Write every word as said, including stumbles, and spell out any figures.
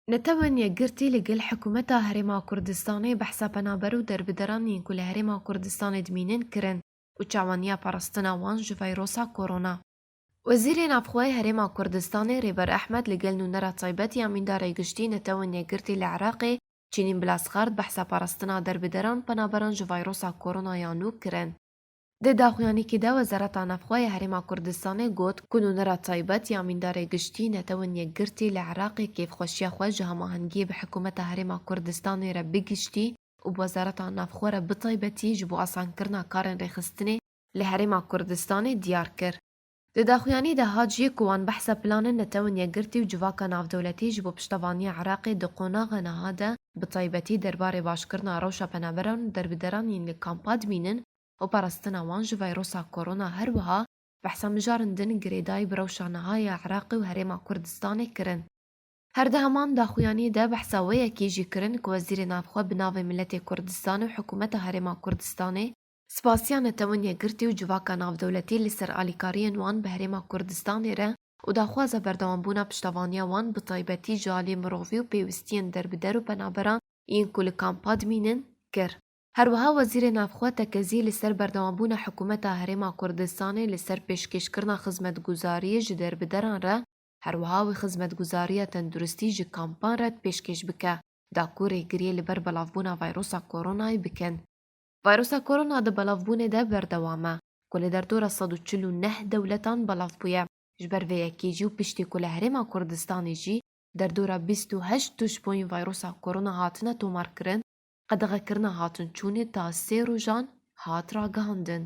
Netewên Yekgirtî li gel Hikûmeta Herêma Kurdistanê behsa penaber û derbideran yên ku li Herêma Kurdistanê dimînin kirin û çawaniya parastina wan ji vayrosa korona. Wezîrê Navxwe yê Herêma Kurdistanê Rêber Ehmed li gel nûnera taybet ya Amîndarê Giştî Netewên Yekgirtî li Iraqê Çînîn Bilasxard behsa parastina derbideran penaberan ji vayrosa korona ya nû kirin. Di daxuyanîkî de Wezareta Navxwe ya Herêma Kurdistanê got ku nûnera taybet ya Amîndarê Giştî Netewên Yekgirtî li Iraqê kêfxweşiya xwe ji hemahengiyê bi Hikûmeta Herêma Kurdistanê re bi giştî û bi Wezareta Navxwe re bi taybetî ji bo asankirina karên rêxistinê li Herêma Kurdistanê diyar kir. Di daxuyanî de hat jî ku wan behsa planên Netewên Yekgirtî û civaka navdewletî ji bo piştevaniya Iraqê di qonaxa niha de, bi taybetî derbarê başkirina rewşa penaberan û derbideran yên li kampa dimînin û parastina wan ji vayrosa korona, her wiha behsa mijarin din girêdayî bi rewşa niha ya Iraqê û Herêma Kurdistanê kirin. Her di heman daxuyaniyê de behsa wê yekê jî kirin ku Wezîrê Navxwe bi navê miletê Kurdistanê û Hikûmeta Herêma Kurdistanê spasiya Netewên Yekgirtî û civaka navdewletî li ser alîkariyên wan bi Herêma Kurdistanê re û daxwaza berdewambûna piştevaniya wan bi taybetî ji alî mirovî û pêwistiyên derbider û penaberan yên ku li kampa dimînin kir. Her wiha Wezîrê Navxwe tekezî li ser berdewambûna Hikûmeta Herêma Kurdistanê li ser pêşkêşkirina xizmetguzariyê ji derbideran re, her wiha wê xizmetguzariya tenduristî ji kampan re pêşkêş bike, da ku rêgiriyê li ber belavbûna vayrosa koronayê bikin. Vayrosa korona di belavbûnê de berdewam e, ku li derdora sed û çil û neh dewletan belav bûye. Ji ber vê yekê jî û piştî ku li Herêma Kurdistanê jî derdora bîst û heşt tişbûyîn vayrosa korona hatine tomarkirin, qedexekirina hatinçûnê ta sê rojan hat ragihandin.